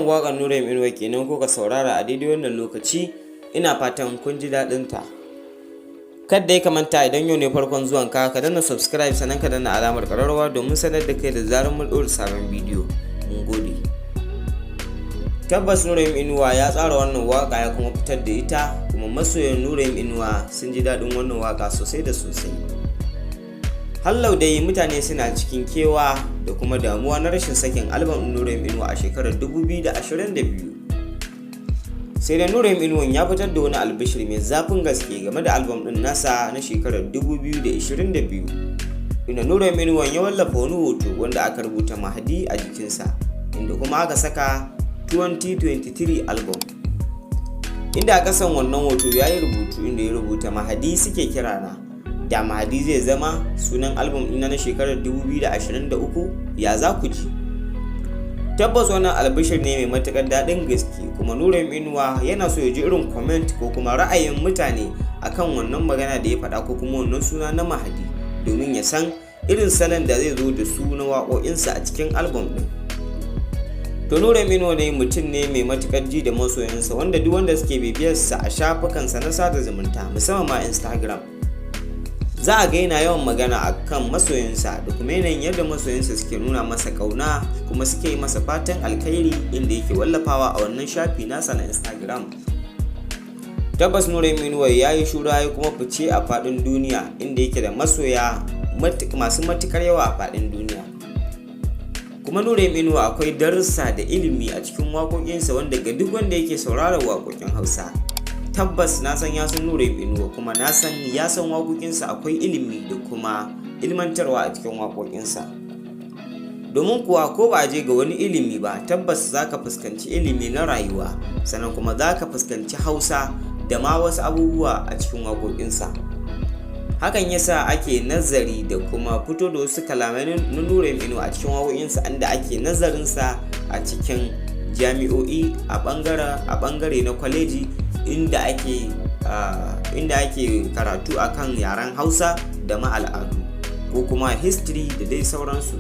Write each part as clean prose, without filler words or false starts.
Wannan waƙar Nura M Inuwa kenan kuka saurara a daidai wannan lokaci. Ina fatan kun ji daɗin ta. Kadda ya kamanta, idan yau ne farkon zuwan ka, ka danna subscribe, sannan ka danna alamar ƙararrawa domin sanar da kai da zarar mun ɗora sabon bidiyo. Mun gode. Tabbas Nura M Inuwa ya tsara wannan waka ya kuma fitar da ita, kuma masoyan Nura M Inuwa sun ji daɗin wannan waka sosai da sosai. Hallau dai mutane suna cikin kewa da kuma damuwa na rashin sakin album Nura M Inuwa a shekarar 2022. Sai da Nura M Inuwa ya fitar da wani albishir mai zafin gaske game da album ɗin nasa na shekarar 2022, inda Nura M Inuwa ya wallafa wani hoto wanda aka rubuta Mahdi a jikinsa, inda kuma aka saka 2023 album, inda a kasan wannan hoto ya yi rubutu, inda ya rubuta, "Mahadi suke kirana, da Mahadi zai zama sunan album ɗina na shekarar 2023, ya za ku ji?" Tabbas wannan albishir ne mai matukar daɗin gaske, kuma Nura Inuwa yana so ya ji irin comment ko kuma ra'ayin mutane akan wannan magana da ya faɗa ko kuma wannan suna na Mahadi, domin ya san irin salon da zai zo da su na waƙoƙinsa a cikin album ɗin. To, Nura Inuwa ne mutum ne mai matukar ji da masoyansa, wanda duk wanda suke bibiyarsa a shafukansa na sada zumunta, musamman ma Instagram, za a ga yana yawan magana a kan masoyansa da kuma yanayin yadda masoyansa suke nuna masa kauna kuma suke yi masa fatan alkhairi, inda yake wallafawa a wannan shafi nasa na Instagram. Tabbas Nura Inuwa ya yi shura ya kuma fice a faɗin duniya, inda yake da masoya masu matukar yawa a faɗin duniya. Kuma Nura Inuwa akwai darussa da ilimi a cikin waƙoƙinsa, wanda ga duk wanda yake sauraron waƙoƙin Hausa, tabbas na san ya san Nura Inuwa, kuma na san ya san waƙoƙinsa akwai ilimi da kuma ilmantarwa a cikin waƙoƙinsa. Domin kuwa ko ba a je ga wani ilimi ba, tabbas za ka fuskanci ilimi na rayuwa, sannan kuma za ka fuskanci Hausa da ma wasu abubuwa a cikin waƙoƙinsa. Hakan yasa ake nazari da kuma fito da wasu kalamai na Nura Inuwa a cikin waƙoƙinsa, inda ake nazarinsa a cikin jami'o'i, a bangare na kwaleji, inda ake karatu akan yaren Hausa da ma al'adu ko kuma history da dai sauransu.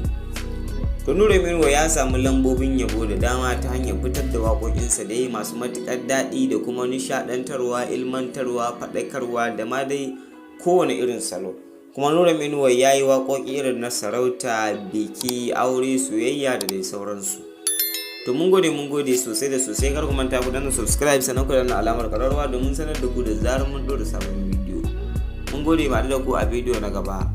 To, Nura Inuwa ya samu lambobin yabo da dama ta hanyar fitar da waƙoƙinsa da yi masu matuƙar daɗi da kuma nishaɗantarwa, ilmantarwa, faɗakarwa da ma dai kowane irin salo. Kuma Nura Inuwa ya yi waƙoƙi irin na sarauta, biki, aure, soyayya da dai sauransu. To, mun gode, mun gode sosai da sosai. Kar ku manta ku danna subscribe, sannan ku danna alamar kararrawa domin sanar da ku da zarar mun ɗora sabon bidiyo. Mun gode, ma da ku a bidiyo na gaba.